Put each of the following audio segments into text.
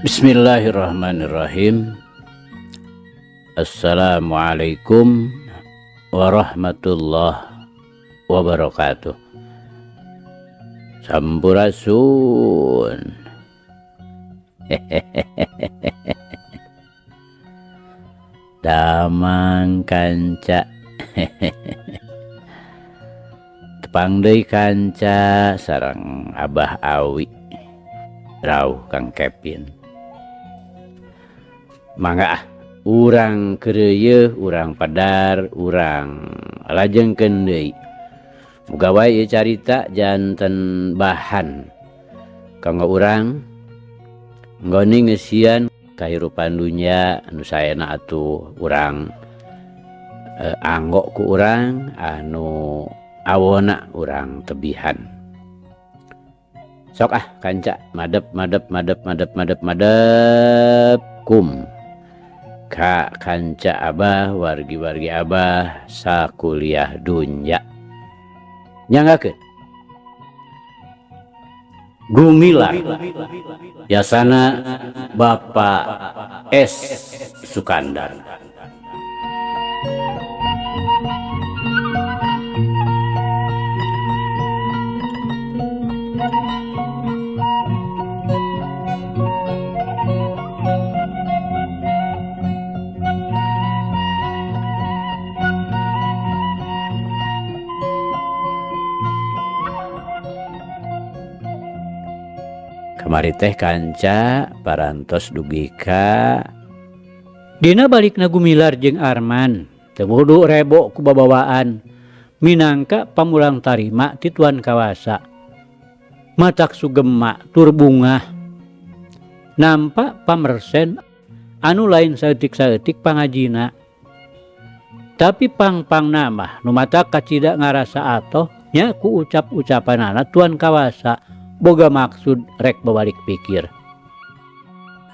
Bismillahirrahmanirrahim. Assalamualaikum warahmatullahi wabarakatuh. Sampurasun. Damang kanca. Tepang deui kanca sareng Abah Awi. Rauh Kang Kevin. Mangga ah, urang keureuyeun, urang padar, urang lajengkeun deui. Muga wae ieu carita janten bahan kanggo urang nggoni ngeusian kahirupan dunya anu saena atuh urang anggo ku urang anu awona urang tebihan. Sok ah kanca madep madep madep madep madep madep kum ka kanca abah wargi-wargi abah sakuliah dunya. Nyanggakeun Gumilar Yasana Bapak S Sukandar. Kamari teh kanca parantos dugi ka Dina balikna Gumilar jeung Arman teu wudu rebo ku babawaan minangka pamulang tarima ti Tuan Kawasa. Matak sugema tur bungah nampa pamersen anu lain saeutik-saeutik pangajina. Tapi pang-pangna mah nu matak kacida ngarasa atoh nya ku ucap-ucapanana Tuan Kawasa boga maksud rek babalik pikir.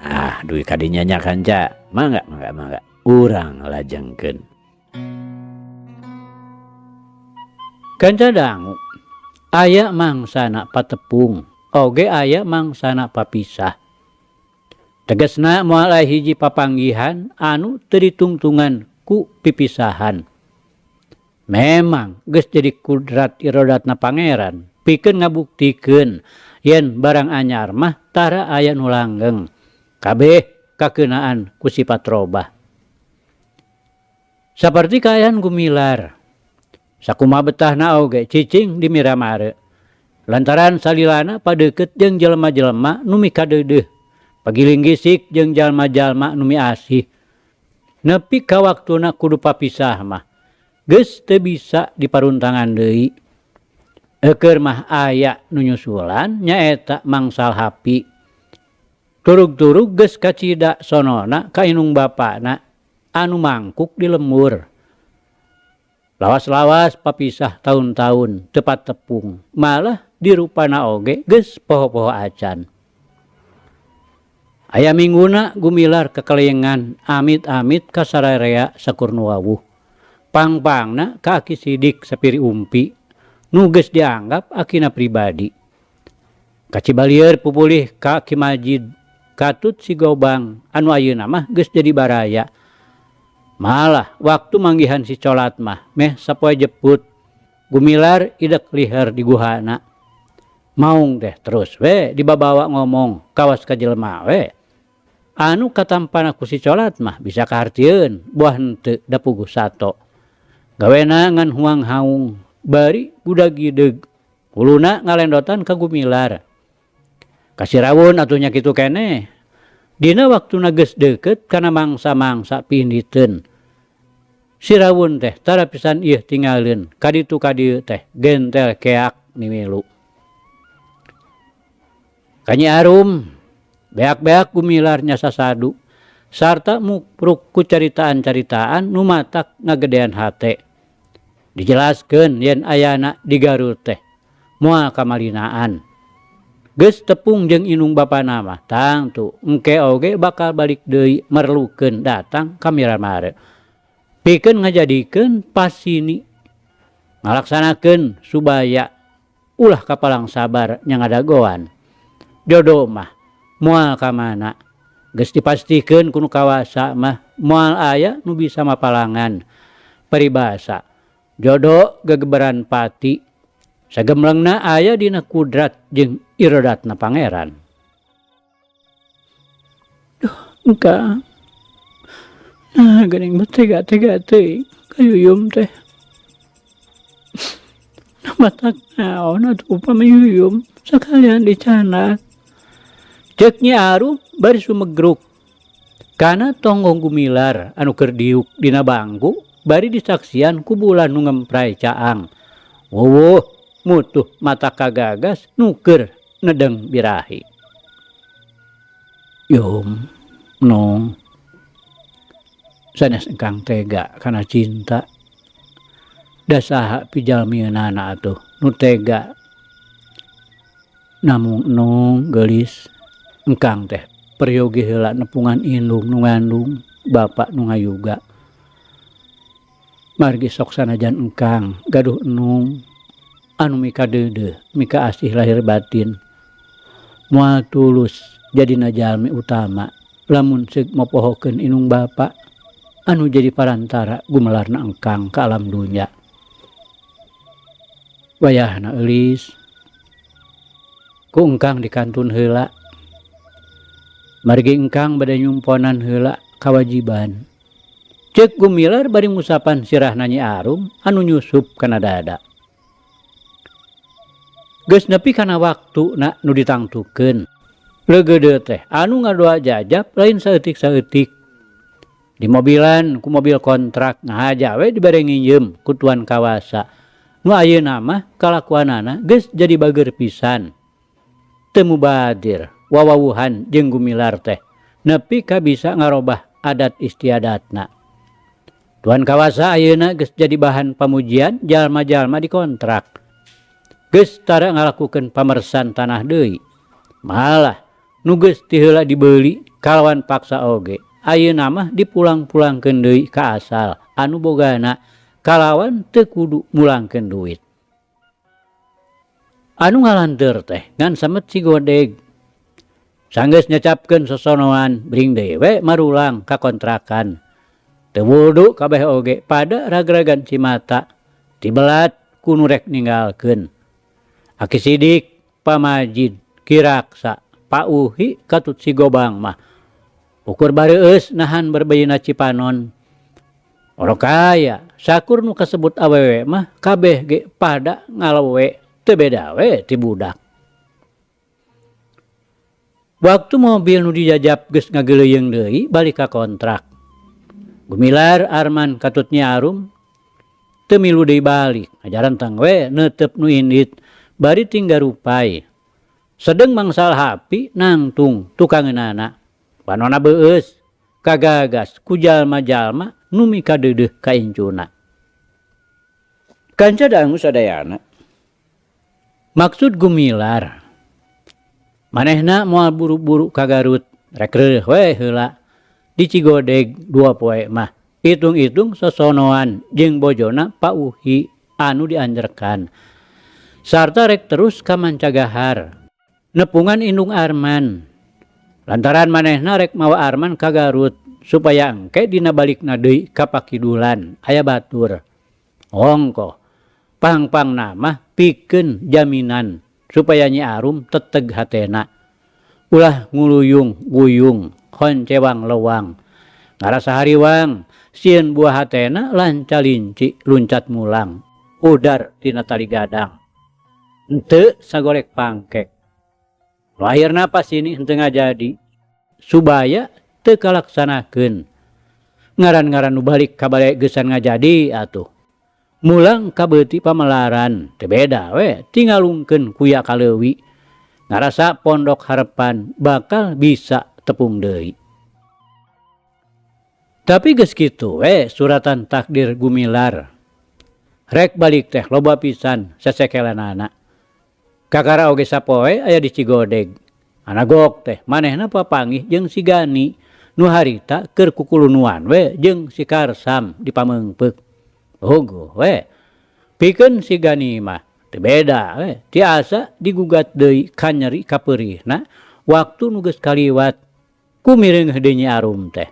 Ah, duit kadinya nya kanca. Mangga, mangga, mangga. Urang lajengkeun. Kanca dangu, aya mangsana patepung, oge aya mangsana papisah. Tegasna moal aya hiji papanggihan anu teu ditungtungan ku pipisahan. Memang geus jadi kudrat irodatna pangeran pikeun ngabuktikeun yen barang anyar mah tara aya nu langgeng. Kabeh kakeunaan ku sifat robah. Saperti kaayaan Gumilar, sakumaha betahna oge cicing di Miramare. Lantaran salilana padeukeut jeung jelema-jelema nu mikadeudeuh, pagiling gisik jeung jalma-jalma nu miasih. Nepi ka waktuna kudu papisah mah geus teu bisa diparuntangan deui. Eukeur mah aya nu nyusulan nyaeta Mangsal Hapi. Turug-turug geus kacida sonona ka inung bapana anu mangkuk di lembur. Lawas-lawas papisah taun-taun teu patepung, malah dirupana oge geus poho-poho acan. Aya mingguna Gumilar kakeleyengan amit-amit ka sararea sakur nu wawuh. Pang-pangna ka Aki Sidik sapiri umpi nu geus dianggap akina pribadi. Kacibalieur pupulih ka Ki Majid katut si Gobang anu ayeuna mah geus jadi baraya. Malah waktu manggihan si Colat mah meh sapoe jeput Gumilar idek liher di guhana. Maung teh terus we dibabawa ngomong kawas ka jelema we. Anu katampana ku si Colat mah bisa kahartieun buah henteu da puguh sato. Gawena ngan huang haung bari gudag gideg kuluna ngalendotan ka Gumilar. Kasirawun atuh nya kitu keneh. Dina waktuna geus deukeut kana mangsa-mangsa pinditeun. Sirawun teh tara pisan ieu tinggalin kaditu kadieu teh gentel keak mimilu. Ka Nyi Arum beak-beak Gumilar nya sasadu sarta mupruk ku caritaan-caritaan nu matak ngagedean hate. Dijelaskeun yen ayana di Garut teh moal kamalinaan. Geus tepung jeung inung bapana mah tangtu engke oge bakal balik deui merlukeun datang ka Miramare. Pikeun ngajadikeun pasini ngalaksanakeun subaya ulah kapalang sabar nya ngadagoan. Jodoh mah moal ka mana Geus dipastikeun ku nu kawasa mah moal aya nu bisa mapalangan. Paribasa jodo gegeberan pati sagemlengna aya dina kudrat jeung irodatna Pangeran. Duh, engkang. Nah, geuning mah tega-tega teuing ka Yuyum teh. Nah, matak naon atuh upami Yuyum sakalian dicanak. Ceuk Nyi Arum bari sumegruk. Kana tonggong Gumilar anu keur diuk dina bangku bari disaksian ku bulan nu ngempray caang. Wuwuh mutuh mata kagagas nu keur nedeng birahi. Yum, nong, sanes engkang tega kana cinta. Da saha pijalmieunana atuh nu tega. Namung nong geulis engkang teh peryogi heula nepungan indung nu ngandung, bapa nu ngayuga. Margi sok sanajan engkang gaduh enung anu mikadeudeuh mikaasih lahir batin. Moal tulus jadina jalmi utama lamun seug mopohokeun indung bapa anu jadi parantara gumelarna engkang ka alam dunya. Wayahna eulis ku engkang dikantun heula. Margi engkang bade nyumponan heula kawajiban. Ceuk Gumilar bari ngusapan sirahna Nyi Arum anu nyusup kana dada. Geus nepi kana waktuna nu ditangtukeun. Leugeudeut teh anu ngadoa jajap lain saeutik-saeutik. Di mobilan ku mobil kontrak ngahaja we dibere nginjeum ku tuan kawasa. Nu ayeuna mah kalakuanana geus jadi bager pisan. Teu mubadir wawawuhan jeung Gumilar teh nepi ka bisa ngarobah adat istiadatna. Tuan kawasa ayeuna geus jadi bahan pamujian jalma-jalma dikontrak. Geus tara ngalakukeun pamersan tanah deui. Malah nu geus ti heula dibeuli kalawan paksa oge. Ayeuna mah dipulang-pulangkeun deui ka asal anu bogana kalawan teu kudu mulangkeun duit. Anu ngalanteur teh ngan samet si Godeg. Sanggeus nyecapkeun sosonoan bring deui we marulang ka kontrakan. Teu wudu kabeh oge pada ragragan cimata tibelat ku nu rek ninggalkeun. Aki Sidik, Pa Majid, Ki Raksa, Pa Uhi katut si Gobang mah. Ukur bareueus nahan berbeyina Cipanon. Orok kaya sakur nu kasebut awewe mah kabeh ge pada ngalawe teu beda we ti budak. Waktu mobil nu dijajap geus ngageleuyeung deui balik ka kontrak. Gumilar Arman katut Nyi Arum teu milu deui balik ngajarenteng we neuteup nu indit bari tinggal rupai. Sedeng mangsal hapi nangtung tukangeunana. Panona beueus kagagas ku jalma-jalma nu mikadeudeuh ka incuna. Kanca dangu sadayana. Maksud Gumilar manehna moal buru-buru ka Garut rek reuh we heula di Cigodeg dua poe mah itung-itung sosonoan jeung bojona Pa Uhi anu dianjerkan sarta rek terus ka Mancagahar nepungan indung Arman lantaran manehna rek mawa Arman ka Garut supaya engke dina balikna deui ka Pakidulan aya batur ongkoh pang-pangna mah pikeun jaminan supaya Nyi Arum teteg hatena ulah nguluyung wuyung honcewang lewang ngarasa hariwang sieun buah hatena lanca linci luncat mulang udar tina tali gadang henteu sagorek pangkek nu akhirna pasini henteu ngajadi subaya teu kalaksanakeun ngaran-ngaran nu balik ka bale geusan ngajadi atuh mulang ka beuti pamelaran teu beda we tingalungkeun kuya ka leuwi ngarasa pondok harepan bakal bisa tepung deui. Tapi geus kitu we suratan takdir Gumilar. Rek balik teh loba pisan sesekelanana. Kakara oge sapoe aya di Cigodeg. Anagok teh manehna papanggih jeung si Gani nu harita keur kukulunuan we jeung si Karsam di Pameungpeuk. Huguh we. Pikeun si Gani mah teu beda we tiasa digugat deui ka nyeri kapeurihna waktu nu geus kaliwat. Kumireungeuh deui Nyi Arum teh.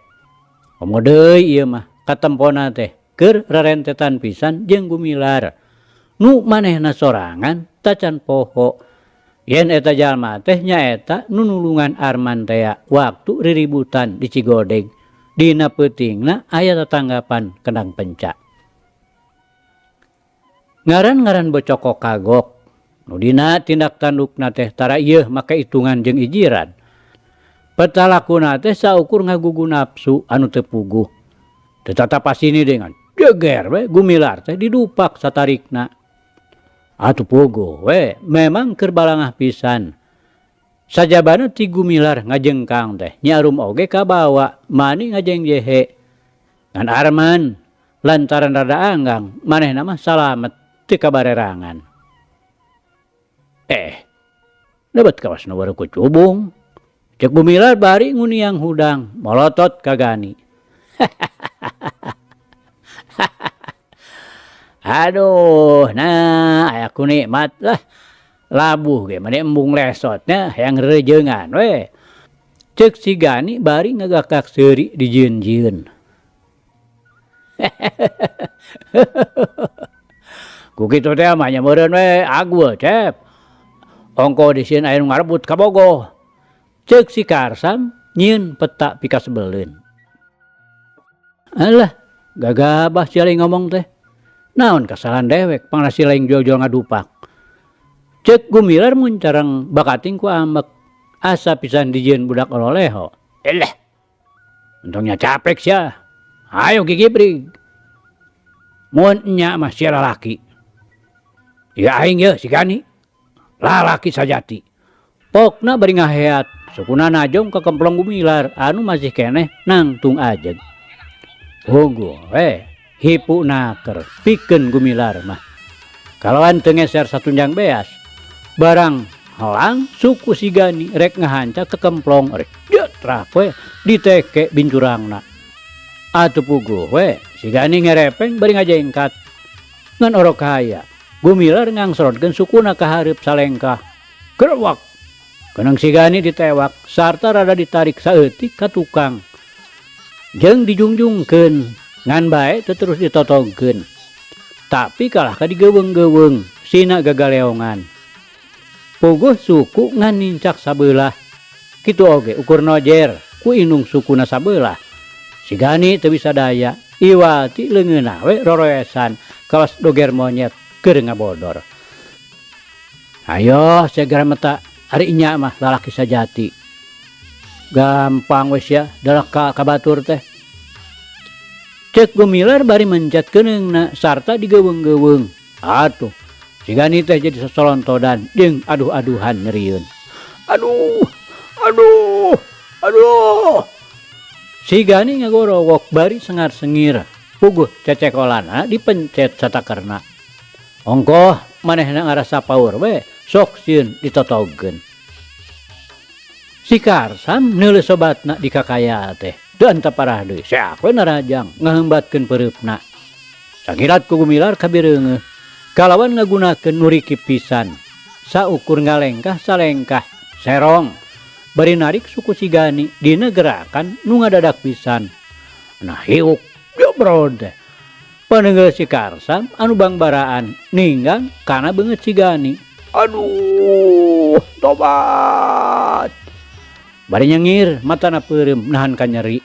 Komo deui ieu mah katempona teh keur rarentetan pisan jeung Gumilar. Nu manehna sorangan tacan poho yen eta jalma teh nyaeta nu nulungan Arman tea waktu riributan di Cigodeg dina peutingna aya tatanggapan kendang penca. Ngaran-ngaran bocokok kagok nu dina tindak tandukna teh tara ieuh make itungan jeung ijiran. Petalakuna teh saukur ngagugu nafsu anu teu puguh. Teu tatapasini dengan jeger we Gumilar teh didupak satarikna. Atuh puguh we memang keur balangah pisan. Sajabana ti Gumilar ngajengkang teh Nyi Arum oge kabawa mani ngajengjehe. Ngan Arman lantaran rada anggang manehna mah salamet teu kabarerangan. Lebet kawas nu baru kucubung. Cek Gumilar bari nguniang hudang molotot ka Gani. Aduh, nah aya ku nikmat lah. Labuh ge mani embung lesotnya hayang rerejeungan we. Cek si Gani bari ngagakak seuri dijieun-jieun. Ku kitu teh mah nya meureun we aguh Cep. Ongko disieun aya nu ngarebut kabogoh. Cek si Karsam nyieun peta pikasebeleun. Alah, gagabah si lain ngomong teh. Naon kasalahan dewek pangna si lain jual-jual ngadupak. Cek Gumilar mun carang bakating ku ambek. Asa pisan dijieun budak ololeho. Eleh. Untungnya capek sia. Ayo gigibrig. Mun nya mah sia lalaki. Ya aing ye si Gani. Lalaki sajati. Pokna bari ngaheat. Sukuna najong ka kemplong Gumilar anu masih keneh nangtung ajeg. Hugu we hipu naker pikeun Gumilar mah. Kalawan teu ngeser satunjang beas. Barang helang suku si Gani rek ngahanca ke kemplong rek jetrak we diteke bincurangna. Atuh puguh we si Gani ngerepeng bari ngajengkat. Ngan orok haya Gumilar ngangsrodkeun sukuna ka hareup salengkah. Gerwak. Kenang si Gani ditewak sarta rada ditarik saeutik ka tukang. Jeung dijungjungkeun ngan bae teu terus ditotongkeun. Tapi kalah ka digeuweung-geuweung sina gagaleongan. Puguh suku ngan nincak sabelah. Kitu oge ukur nojer ku indung sukuna sabelah. Si Gani teu bisa daya, iwati leungeunna we roroesan kawas doger monyet keur ngabodor. Ayo segera meta ari nya mah lalaki sajati. Gampang we sia dalak ka batur teh. Cek Gumilar bari mencet keuneungna sarta digeuweung-geuweung. Atuh si Gani teh jadi sosolontodan jeung aduh-aduhan nyerieun. Aduh, aduh, aduh. Si Gani ngagorowok bari sengar-sengir. Puguh cecekolana dipencet satakerna. Ongkoh manehna ngarasa paur we sok sieun ditotogkeun. Si Karsam neuleuh sobatna di kakaya teh. Teu antap parah deui. Seak we narajang ngaheumbatkeun peureupna. Sakilat ku Gumilar kabireungeuh. Kalawan ngagunakeun nuriki pisan. Saukur ngalengkah salengkah serong. Bari narik suku si Gani dina gerakan nu ngadadak pisan. Nah hiuk jebrod teh. Panenggel si Karsam anu bangbaraan ninggang kana beungeut si Gani. Aduh, tobat. Bari nyengir matana peureum nahan ka nyeri.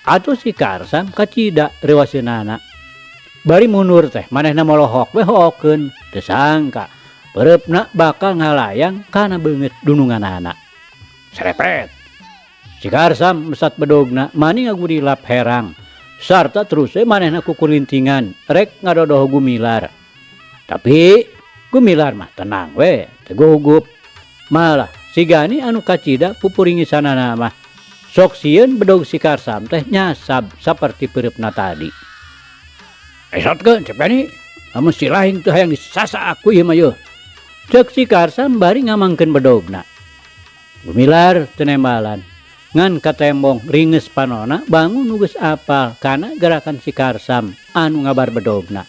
Atuh si Karsam kacida reuaseunana. Bari mundur teh manehna molohok we hookeun. Teu sangka peureupna bakal ngalayang kana beungeut dununganana. Serepet. Si Karsam mesat bedogna mani ngagurilap herang. Sarta terus we manehna kukulintingan rek ngadodoh Gumilar. Tapi Gumilar mah tenang we, teu gugup. Malah si Gani anu kacida pupuringisanana mah sok sieun bedog si Karsam teh nyasab saperti peureupna tadi. Esotkeun cek Gani, lamun si lahing teu hayang disasa aku ieu mah yeuh. Cek si Karsam bari ngamangkeun bedogna. Gumilar teu nembalan. Ngan katembong ringes panona bangun nu geus apal kana gerakan si Karsam anu ngabar bedogna.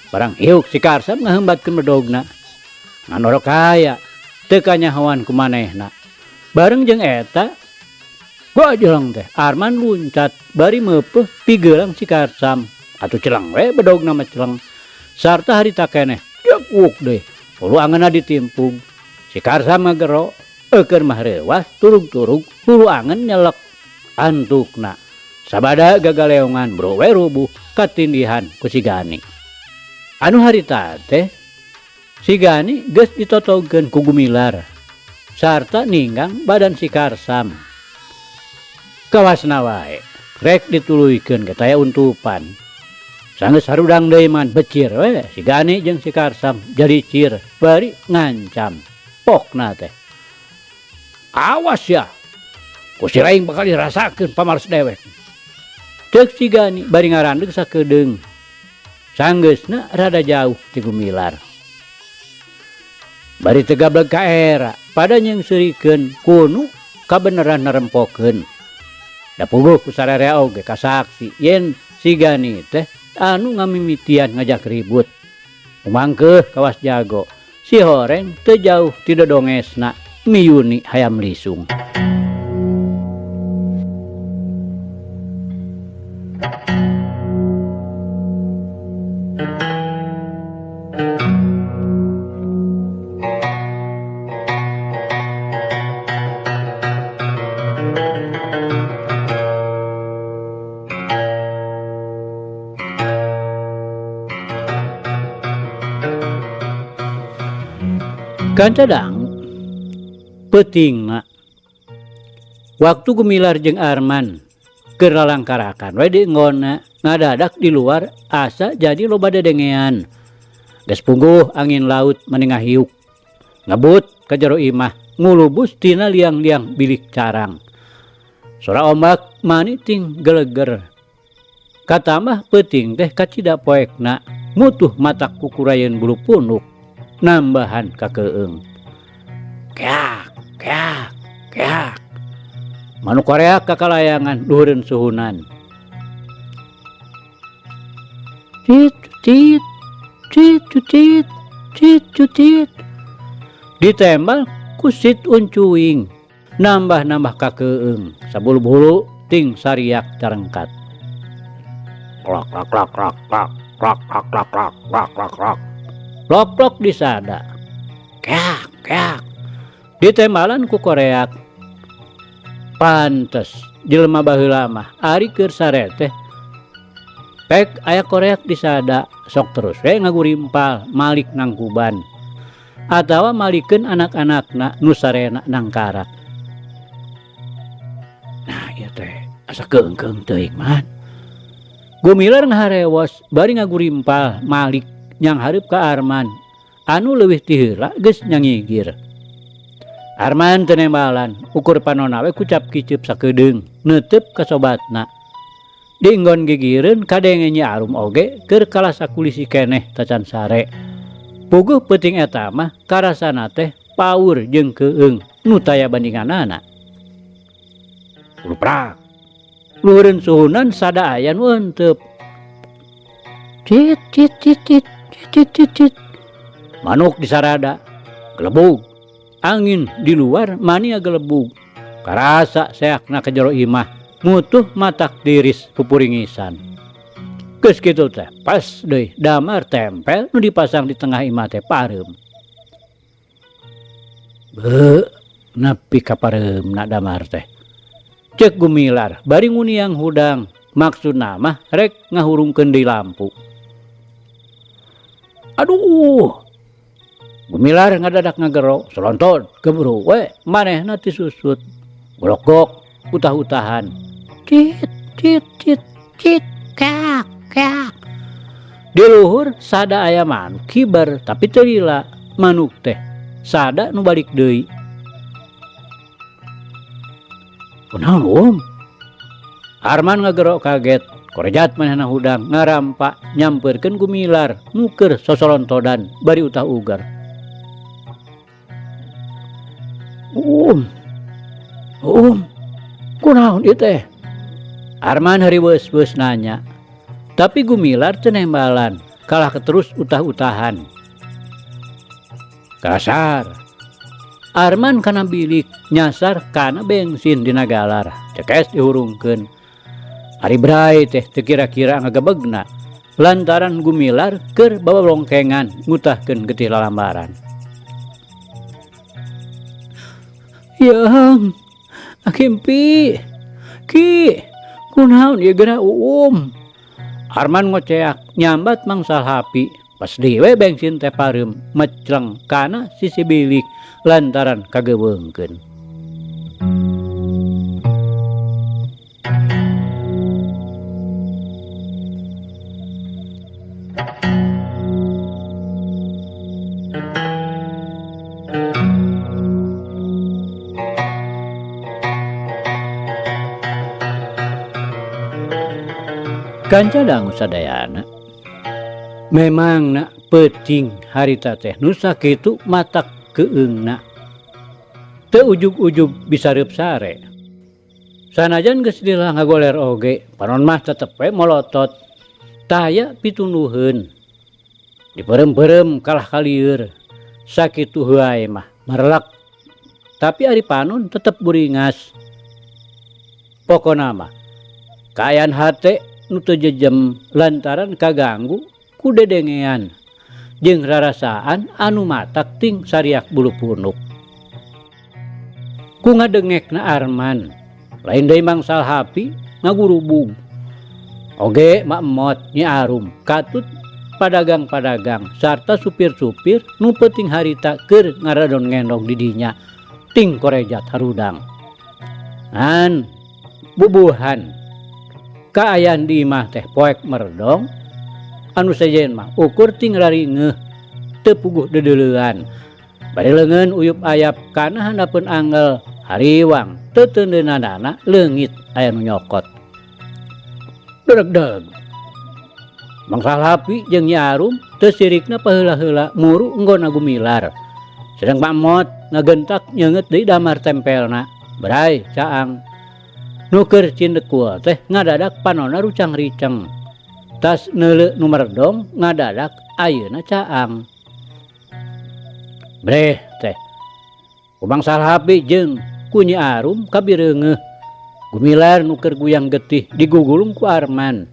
Barang hiuk si Karsam ngaheumbatkeun bedogna. Ngan orok haya teu kanyahoan ku manehna. Bareng jeung eta Gojeleng teh Arman luncat bari meupeuh pigeulang si Karsam. Atuh celeng we bedogna mah celeng. Sarta harita keneh jekuk deui. Hulu angeunna ditimpug. Si Karsam ngagero eukeun mah reuwas turug-turug hulu angeun nyelek. Antukna sabada gagaleongan bro we rubuh katindihan ku si Gani. Anu harita teh si Gani geus ditotogeun ku Gumilar sarta ninggang badan si Karsam. Kawasna wae rek dituluykeun ge taya untupan. Sanggeus harudang deui man becir we si Gani jeung si Karsam jadi cir bari ngancam pokna teh. Awas ya, ku si aing bakal dirasakeun pamalas dewek. Ceuk si Gani bari ngarandeug sakedeung. Sanggeusna rada jauh ti Gumilar. Bari teu gableg ka era pada nyeungseurikeun kunu kabeneran narempokeun. Da puguh ku sararea oge kasaksi yen si Gani teh anu ngamimitian ngajak ribut. Kumangkeuh kawas jago, si horeng teu jauh ti dodongesna miyuni hayam lisung. Kanca dangu peutingna waktu Gumilar jeung Arman keur lalangkarakan we di enggonna ngadadak di luar asa jadi loba dedengean. Geus pungguh angin laut mani ngahiuk ngebut ka jero imah ngulubus tina liang-liang bilik carang. Sora ombak mani ting geleger. Katambah peuting teh kacida poekna mutuh matak kukurayeun bulu punuk nambahan kakeung. Keak, keak, keak. Manuk koreak kakalayangan luhureun suhunan. Cit, cit, cit, cit, cit, cit. Ditembal ku sit uncuing, nambah-nambah kakeung, sabulu-bulu ting sariak carengkat. Klok, klok, klok, klok, klok, klok, klok, klok, klok, klok, klok, klok. Loplok disada. Keak, keak. Ditembalan ku koreak. Pantes jelema baheula mah ari keur sare teh pek aya koreak disada sok terus we ngagurimpal malik nangkuban atawa malikeun anak-anakna nu sarena nangkarak. Nah ieu teh asa keungkeung teuing man. Gumilar ngaharewos bari ngagurimpal malik nyang hareup ka Arman anu leuwih ti heula geus nyangigir. Arman teu nembalan ukur panona we kucap kiceup sakedeung neuteup ka sobatna. Dienggon gigireun kadenge Nyi Arum oge keur kalah sakulisi keneh tacan sare. Puguh peuting eta mah karasana teh paur jeung keung nu taya bandinganana. Luprak. Luhureun suhunan sada aya nu eunteup. Cit cit cit cit cit cit cit. Manuk disarada gelebug. Angin di luar mania gelebug. Karasa seakna ka jero imah mutuh matak diris pupuringisan. Geus kitu teh pas deui damar tempel nu dipasang di tengah imah teh pareum. Beuh, nepi ka pareumna damar teh. Ceuk Gumilar bari nguniang hudang, maksudna mah rek ngahurungkeun deui lampu. Aduh. Gumilar ngadadak ngagero, solontot gebru we manehna ti susut. Golok-gok utah-utahan. Cit cit cit cit keak keak. Di luhur sada aya manuk kibar tapi teu lila manuk teh. Sada nu balik deui. Kunaon um? Arman ngagero kaget. Korejat manehna hudang ngarampa nyampeurkeun Gumilar nu keur sosolontodan bari utah ugar. Kunaon ieu teh? Arman hariweus-weus nanya. Tapi Gumilar teu nembalan, kalah terus utah-utahan. Kasar. Arman kana bilik nyasar kana bensin dina galar cekes dihurungkeun. Ari Bray teh teu kira-kira ngagebegna lantaran Gumilar keur babalongkengan ngutahkeun getih lalambaran. Yeung, Akimpi, Ki, kunaon ieu geura uum? Arman ngoceak nyambat mangsal hapi. Pas deui we bensin teh pareum mecleng kana sisi bilik lantaran kageweungkeun. Kanca dangu sadayana memang na peuting harita teh nu sakitu matak keungna teu ujug-ujug bisa reup sare. Sanajan geus lila ngagoler oge panon mah tetep we molotot taya pitunduheun diperem-perem kalah kalieur sakitu heuay mah marelak tapi ari panon tetep buringas. Pokona mah kaayaan hate nu teu jejem lantaran kaganggu ku dedengean jeung rarasaan anu matak ting sariak bulu punuk. Ku ngadengekna Arman lain deui mangsal hapi ngagurubug oge Mak Emot Nyi Arum katut padagang-padagang sarta supir-supir nu peuting harita keur ngaradon ngendong di dinya ting korejat harudang. Ngan bubuhan kaayaan di imah teh poek merdong anu sejen mah ukur ting raringeuh teu puguh dedeleuan bari leungeun uyup ayap kana handapeun angel hariwang teu teundeunanana leungit aya nu nyokot. Deg-deg Mangsal Hapi jeung Nyi Arum teu sirikna paheula-heula muru enggona Gumilar. Sedang Mak Mot ngagentak nyeungeut deui damar tempelna berai caang. Nu keur cindekul teh ngadadak panona rucang-riceng. Tas neuleu nu merdong ngadadak ayeuna caang. Breh teh. Ku Mangsal Hapi jeung ku Nyi Arum kabireungeuh. Gumilar nu keur guyang getih digugulung ku Arman.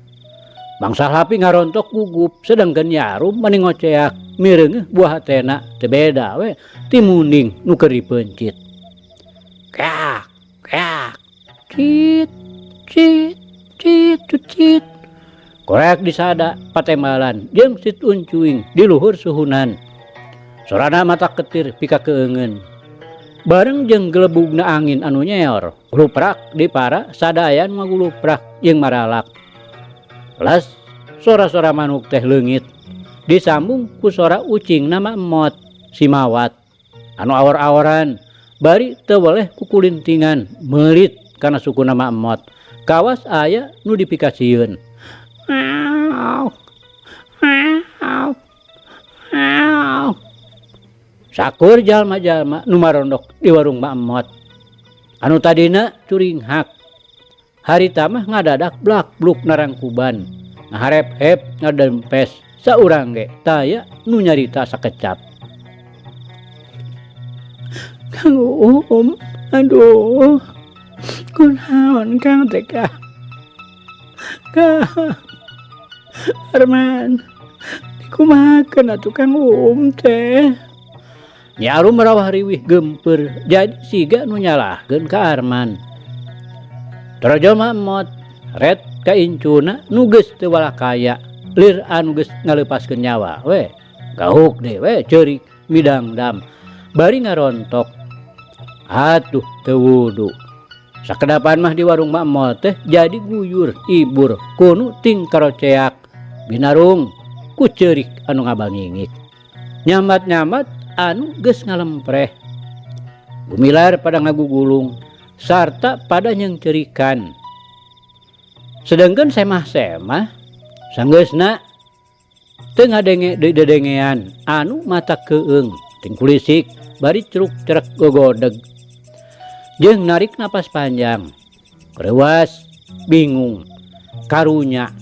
Mangsal Hapi ngarontok gugup sedangkeun Nyi Arum mani ngoceak mireungeuh buah hatena teu beda we ti munding nu keur dipeuncit. Keak keak cit cit cit cut cit. Korek disada patembalan jeung sit uncuing di luhur suhunan. Sorana mata ketir pika keungeun. Bareng jeung gelebugna angin anu nyeor, gluprak di para sadayan ngaguluprak jeung maralak. Las sora-sora manuk teh leungit disambung ku sora ucing nama Emot si Mawat anu awor-aworan bari teu weleh kukulintingan meurit kana suku nama Emot. Kawas aya nu dipikasieun. Sakur jalma-jalma nu marondok di warung Mak Emot. Anu tadina curinghak. Harita mah ngadadak blak-bluk narangkuban. Ngaharep-hep ngadempes saurang ge taya nu nyarita sakecap. Kang Uum, aduh. Kunaon Kang teh Kang? Kang Arman, dikumahakeun atuh Kang Uum teh? Nyi Arum rawah riwih geumpeur jadi siga nu nyalahkeun ka Arman. Torojo Mak Emot ret ka incuna nu geus teu walakaya lir anu geus ngaleupaskeun nyawa we. Gauk deui we ceurik midangdam bari ngarontok. Atuh teu wudu. Sakedapan mah di warung Mak Emot teh jadi guyur ibur kunu ting karoceak binarung ku ceurik anu ngabangingik. Nyamat-nyamat anu geus ngalempreh. Gumilar pada ngagugulung sarta pada nyengcerikan. Sedangkan semah-semah sanggeusna teu ngadenge deui dedengean anu mata keung ting kulisik bari ceruk-cerek gogodeg. Jeung narik napas panjang, reuas, bingung, karunya,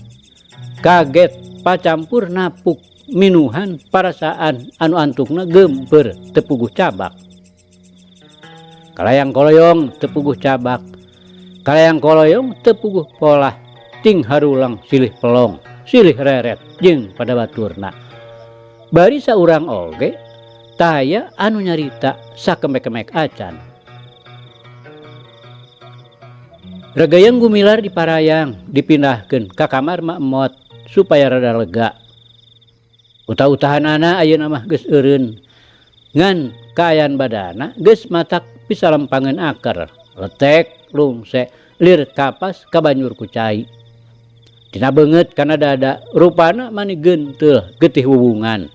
kaget, pacampur napuk minuhan parasaan anu antukna geumpeur teu puguh cabak. Kalayang koloyong teu puguh cabak. Kalayang koloyong teu puguh polah. Ting harulang silih pelong, silih reret jeung pada baturna. Bari saurang oge taya anu nyarita sakemek-kemek acan. Regayang Gumilar diparayang dipindahkeun ka kamar Mak Emot supaya rada lega. Utah-utahanana ayeuna mah geus eureun. Ngan kaayaan badana geus matak pisalempangeun aker, letek, lungse, lir kapas kabanjur ku cai. Tina beungeut kana dada rupana mani genteul getih wuwungan.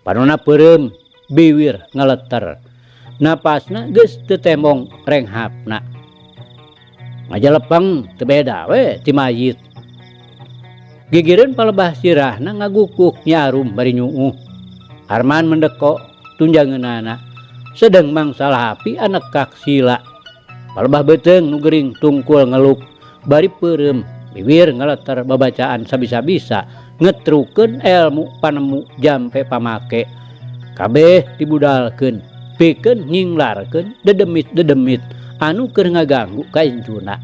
Panona peureum, biwir ngaleter. Napasna geus teu temong renghapna. Ngajalepeng teu beda we ti mayit. Gigireun palebah sirahna ngagukuk nyarum bari nyuuh. Arman mendeko tunjangeunana. Sedeng mangsa lahapi anekak sila. Palebah beuteung nu gering tungkul ngeluk bari peureum, biwir ngaleter babacaan sabisa-bisa ngetrukeun elmu panemu jampe pamake. Kabeh dibudalkeun pikeun nyinglarkeun dedemit-dedemit anu keur ngaganggu ka incuna.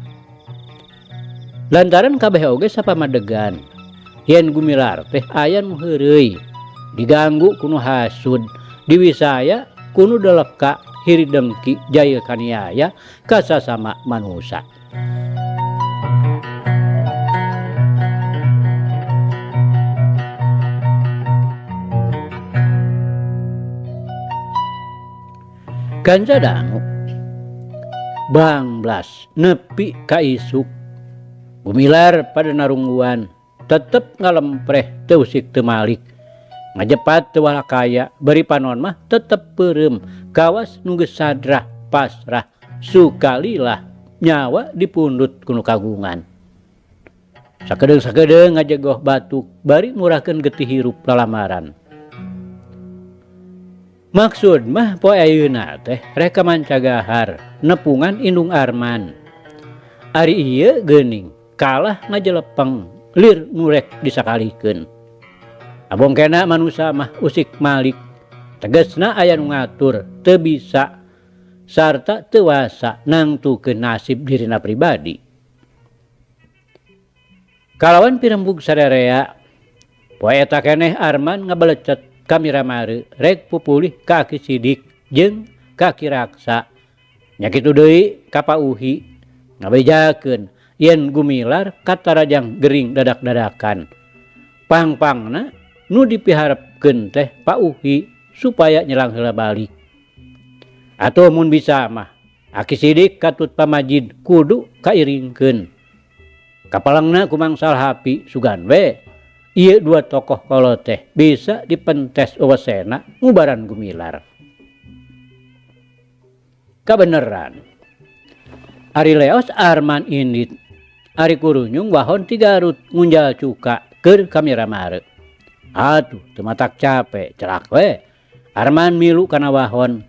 Lantaran kabeh oge sapamadegan yen Gumilar teh aya nu heureuy, diganggu ku nu hasud, diwisaya ku nu deleka hiri dengki jail kaniaya ka sasama manusa. Kanca dangu banglas nepi ka isuk. Gumilar pada narungguan tetep ngalempreh teu usik teu malik. Ngajepat teu walakaya bari panon mah tetep peureum kawas nu geus sadrah pasrah sukalilah nyawa dipundut ku nu kagungan. Sakedeung-sakedeung ngajegoh batuk bari murahkeun getih hirup lalamaran. Maksud mah poe ayeuna teh rek mancagahar nepungan indung Arman. Ari ieu geuning kalah ngajelepeng lir nu rek disakalikeun. Abongkena manusa mah usik malik, tegasna aya nu ngatur teu bisa sarta teu wasa nangtukeun nasib dirina pribadi. Kalawan pirembug sarerea, poe eta keneh Arman ngabelecet ka Miramare rek pupulih ka Aki Sidik jeung ka Ki Raksa. Nya kitu deui ka Pa Uhi ngabejakeun yen Gumilar katarajang gering dadak-dadakan. Pangpangna nu dipiharepkeun teh Pa Uhi supaya nyelang heula balik. Atuh mun bisa mah Aki Sidik katut pamajid kudu kairingkeun. Kapalengna ku Mang Salhapi sugan we ieu dua tokoh kolot teh bisa dipentes wewesena ngubaran Gumilar. Kabeneran Ari leos Arman indit, ari kurunyung wahon ti Garut ngunjal cuka keur ka Miramare. Atuh teu matak capek celak we. Arman milu kana wahon.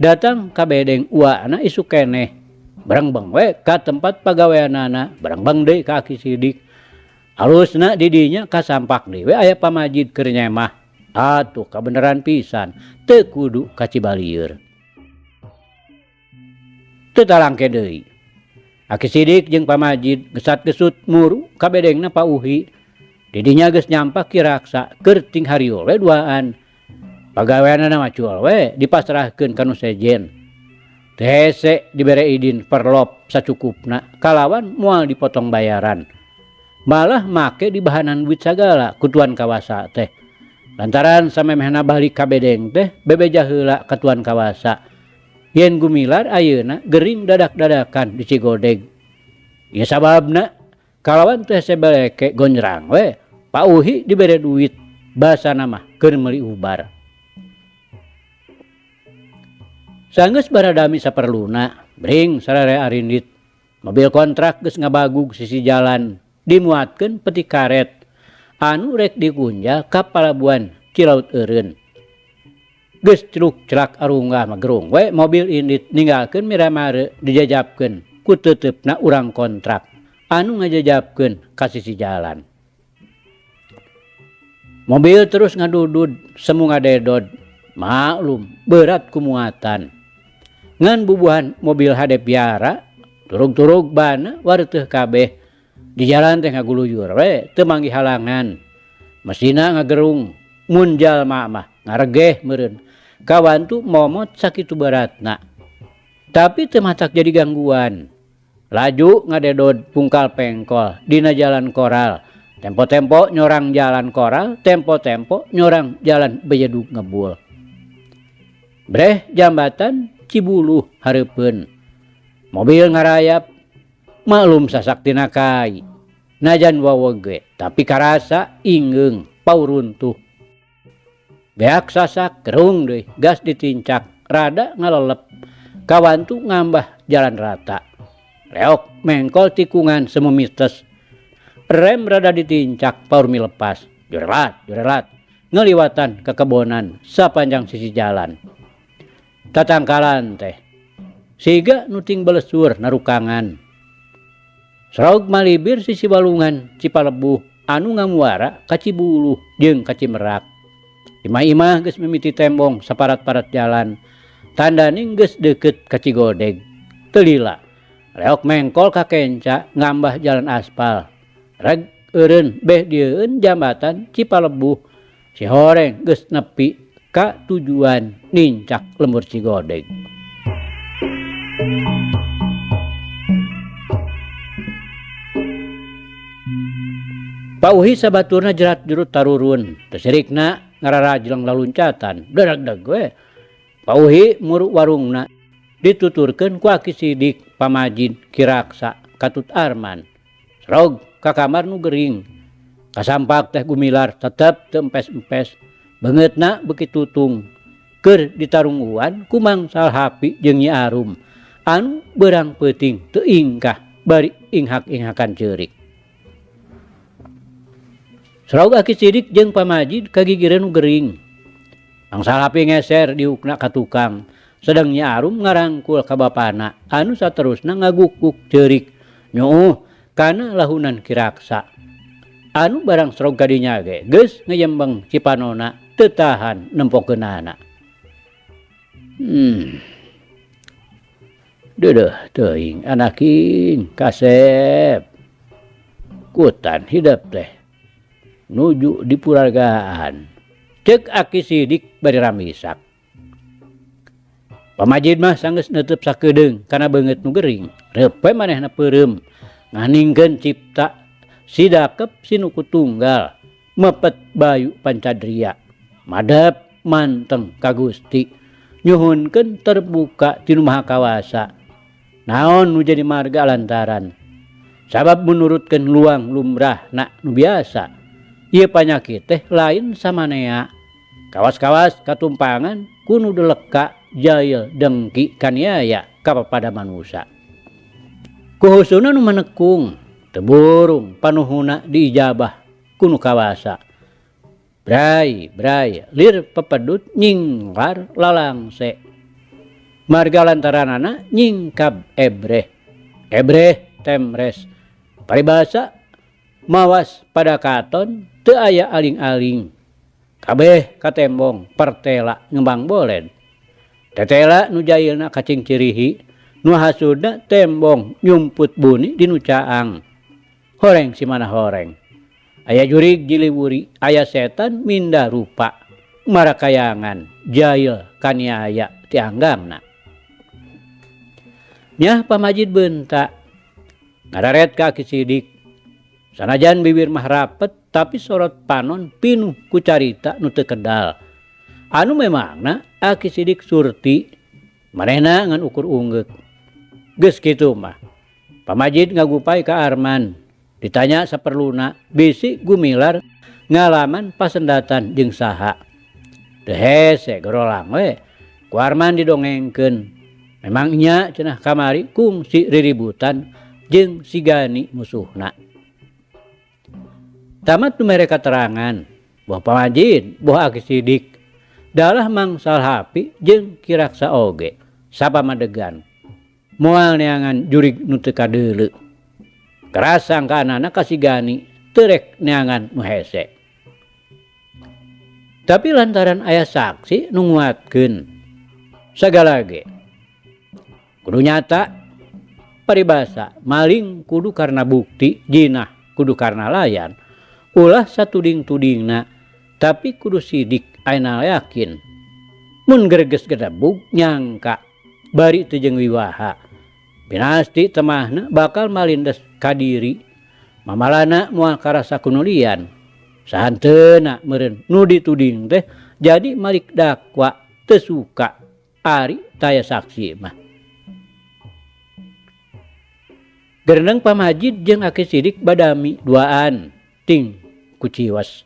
Datang ka bedeng uana isuk keneh. Barengbeng we ka tempat pagaweanana, barengbeng deui ka Aki Sidik. Alusna di dinya kasampak deui we aya pamajid keur nyemah. Atuh kabeneran pisan teu kudu ka Cibalieur. Teu talangke deui. Aki Sidik jeung pamajid gesat-gesut muru ka bedengna Pa Uhi. Di dinya geus nyampak Ki Raksa keur ting hariul we duaan. Pagaweanana macul we dipasrahkeun ka nu sejen. Teu hese dibere idin perlop sacukupna kalawan moal dipotong bayaran. Malah make dibahanan duit sagala ku tuan kawasa teh. Lantaran samemehna balik ka bedeng teh bebeja heula ka tuan kawasa. Yen Gumilar ayeuna gering dadak-dadakan di Cigodeg. Ieu sababna kalawan teh hese beleke gonjrang we. Pa Uhi dibere duit basana mah keur meuli ubar. Sanggeus baradami saperluna, bring sararea arindit. Mobil kontrak geus ngabagug sisi jalan, dimuatkeun peti karet anu rek dikunjal ka palabuhan Cilaut Eureun. Geus celuk-celak arunggah magerung we mobil indit ninggalkeun Miramare dijajabkeun ku teuteupna urang kontrak anu ngajajabkeun ka sisi jalan. Mobil terus ngadudud semu ngadedod, maklum berat ku muatan. Ngan bubuhan mobil hade piara, turug-turug bana wareuteuh kabeh. Di jalan teh ngaguluyur we, teu manggih halangan. Mesina ngagerung, mun jalma mah ngaregeh meureun. Kawantu momot sakitu beratna. Tapi teu matak jadi gangguan. Laju ngadedod pungkal pengkol dina jalan koral. Tempo-tempo nyorang jalan koral, tempo-tempo nyorang jalan bejedug ngebul. Breh jambatan Cibuluh hareupeun. Mobil ngarayap, maklum sasaktina kai. Najan waweg ge, tapi karasa ingeung pauruntuh. Beak sasak gerung deui, gas ditincak, rada ngalelep. Kawantu ngambah jalan rata. Leok mengkol tikungan semumites. Rem rada ditincak paur milepas. Jurelat, jurelat. Ngeliwatan kekebonan sapanjang sisi jalan. Tatangkalan teh. Siga nuting belesur narukangan. Serog malibir sisi walungan Cipalebuh anu ngamuara ka Cibuluh jeung ka Cimerak. Imah-imah geus mimiti tembong saparat-parat jalan. Tandaning geus deukeut ka Cigodeg. Teu lila. Leok mengkol ka kenca ngambah jalan aspal. Reg eureun beh dieun jambatan Cipalebuh. Si horeng geus nepi ka tujuan nincak lembur Cigodeg. Pauhi sabaturna jerat jurut tarurun, tesirikna ngararajleng laluncatan, dereg-deg we. Pauhi muru warungna dituturkeun ku Aki Sidik, Pamajid, Kiraksa, Katut Arman. Serog ka kamar nu gering. Kasampak teh gumilar tetep teu empes-empes. Beungeutna beuki tutung. Keur ditarungguan ku Mang Salhapi jeung Nyi Arum anu beurang peuting teu ingkah bari inghak-inghakan ceurik. Serog Aki Sidik jeung Pamajid kagigireun nu gering. Mang Salhapi ngeser diukna ka tukang, sedang Nyi Arum ngarangkul ka bapana anu saterusna ngagukuk ceurik nyuuh kana lahunan Kiraksa. Anu barang serog kadinya ge geus ngejembeng cipanona teu tahan nempokeunana. Deudeuh teuing anaking kasep. Kutan hidep teh nuju di purargaan. Ceuk Aki Sidik bari ramisak. Pamajid mah sanggeus neuteub sakedeung kana beungeut nu gering. Reup we manehna peureum nganingkeun cipta sidakep sinuku tunggal mepet bayu pancadria. Madep manteng ka Gusti nyuhunkeun terbuka ti nu Maha Kawasa. Naon nu jadi marga lantaran sabab menurutkeun luang lumrahna nu biasa. Ieu panyakit teh lain samanea. Kawas-kawas katumpangan ku nu deleka jail dengki kaniaya kapapada manusa. Kuhusuna nu manekung teu burung panuhuna diijabah ku nu kawasa. Bray, bray, lir pepedut nyinglar lalangse. Marga lantaranana nyingkab ebreh. Ebreh temres. Paribasa mawas pada katon teu aya aling-aling. Kabeh katembong pertela ngembang bolen. Tetela nu jailna kacing cirihi, nu hasudna tembong nyumput buni di nu caang. Horeng si mana horeng. Aya jurig jiliwuri, aya setan minda rupa. Marakayangan jail kaniaya tianggangna. Nyah Pamajid bentak. Ngararet ka Aki Sidik. Sanajan bibir mah rapet tapi sorot panon pinuh ku carita nu teu kedal. Anu memangna Aki Sidik surti manehna ngan ukur unggeuk. Geus kitu mah. Pamajid ngagupai ka Arman. Ditanya saperluna bisi gumilar ngalaman pasendatan jeung saha. Teu hese gorolang we. Ku Arman didongengkeun. Memang nya cenah kamari kungsi riributan jeung si Gani musuhna. Tamat nu mere katerangan, boh Pamajid, boh Aki Sidik, dalah Mang Salhapi jeung Kiraksa oge, sapamadegan. Moal neangan jurig nu teu kadeuleu. Keras sangkaanana ka si Gani, teu rek neangan nu hese. Tapi lantaran aya saksi nu nguatkeun sagala ge. Kudu nyata paribasa maling kudu karena bukti, jinah kudu karena layan. Ulah satuding-tudingna tapi kudu sidik aina yakin. Mun greges gedebug nyangka bari teu jeung wiwaha. Pinasti temahna bakal malindes ka diri. Mamalana moal karasa kunulian. Sahanteuna meureun nu dituding teh jadi malik dakwa teu suka ari taya saksi mah. Gereneng pamajid jeung Aki Sidik badami duaan ting kuciwas.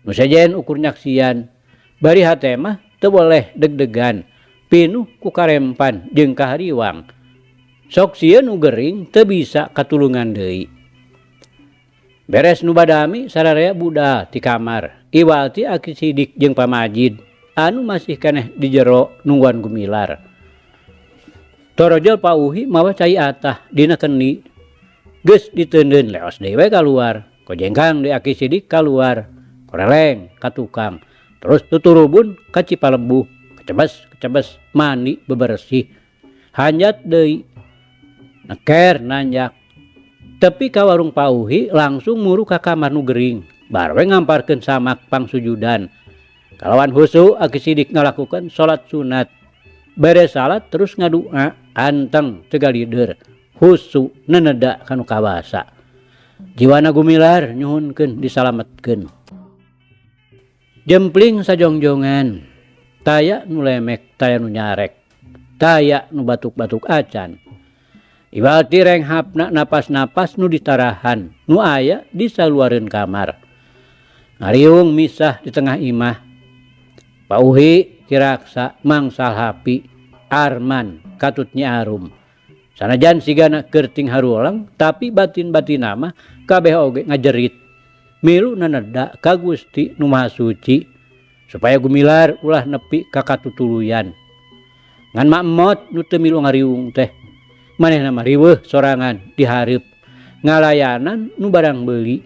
Nu sejen ukur nyaksian bari hate mah teu boleh deg-degan pinuh ku karempan jeung kahariwang. Sok sieun nu gering teu bisa katulungan deui. Beres nu badami sararea budal ti kamar. Iwal ti Aki Sidik jeung pamajid anu masih keneh di jero nungguan Gumilar. Torojol Pauhi mawa cai atah dina kendi. Geus diteundeun leos deui we kaluar. Kojengkang deui Aki Sidik kaluar. Koreleng ka tukang. Terus tuturubun ka Cipalebuh. Kecebes kecebes mandi bebersih. Hanjat deui. Neker nanjak. Tepi ka warung Pauhi langsung muru ka kamar nu gering. Bar we ngamparkeun samak pangsujudan. Kalawan husu Aki Sidik ngalakukeun salat sunat. Beres salat terus ngadua anteng teu galider. Husu neneda kanu kawasa. Jiwana Gumilar nyuhunkeun disalametkeun. Jempling sajongjongan. Taya nu lemek, taya nu nyarek. Taya nu batuk-batuk acan. Iwal ti renghapna napas-napas nu ditarahan, nu aya di saluareun kamar. Ngariung misah di tengah imah. Pauhi Kiraksa Mang Salhapi Arman katut Nyi Arum. Sanajan sigana keur ting harulang tapi batin-batina mah kabeh oge ngajerit. Milu naneda ka Gusti nu Maha Suci supaya Gumilar ulah nepi ka katutuluyan. Ngan Mak Emot nu teu milu ngariung teh. Manehna mah riweuh sorangan dihareup ngalayanan nu barang beuli.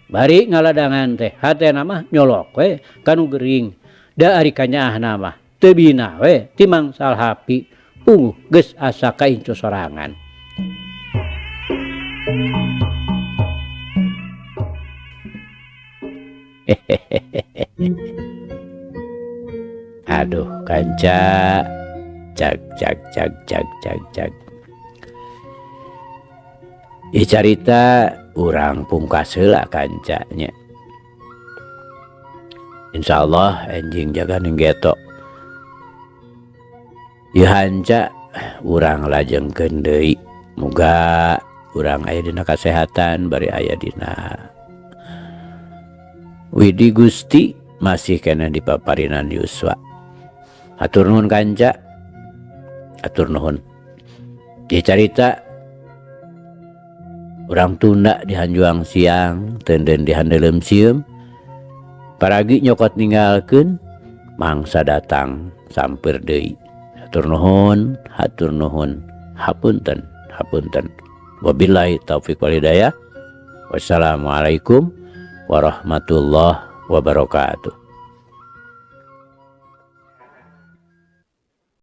Bari ngaladangan teh hatena mah nyolok we ka nu gering. Da ari kanyaahna mah teu bina we ti Mang Salhapi unguh geus asa kaincu sorangan. Aduh kanca cag cag cag cag cag cag. Ieu carita urang pungkas heula kanca nya. Insyaallah enjing jaga ning geto. Ieu hanca urang lajengkeun deui. Muga urang aya dina kasehatan bari aya dina Widi Gusti masih keneh di paparinan yuswa. Hatur nuhun kanca. Hatur nuhun. Ieu carita urang tunda di hanjuang siang, tenden di handelem sieum. Paragi nyokot ninggalkeun, mangsa datang sampeur deui. Hatur nuhun, hatur nuhun, hapunten, hapunten. Wabillahi taufik wal hidayah. Wassalamualaikum warahmatullahi wabarakatuh.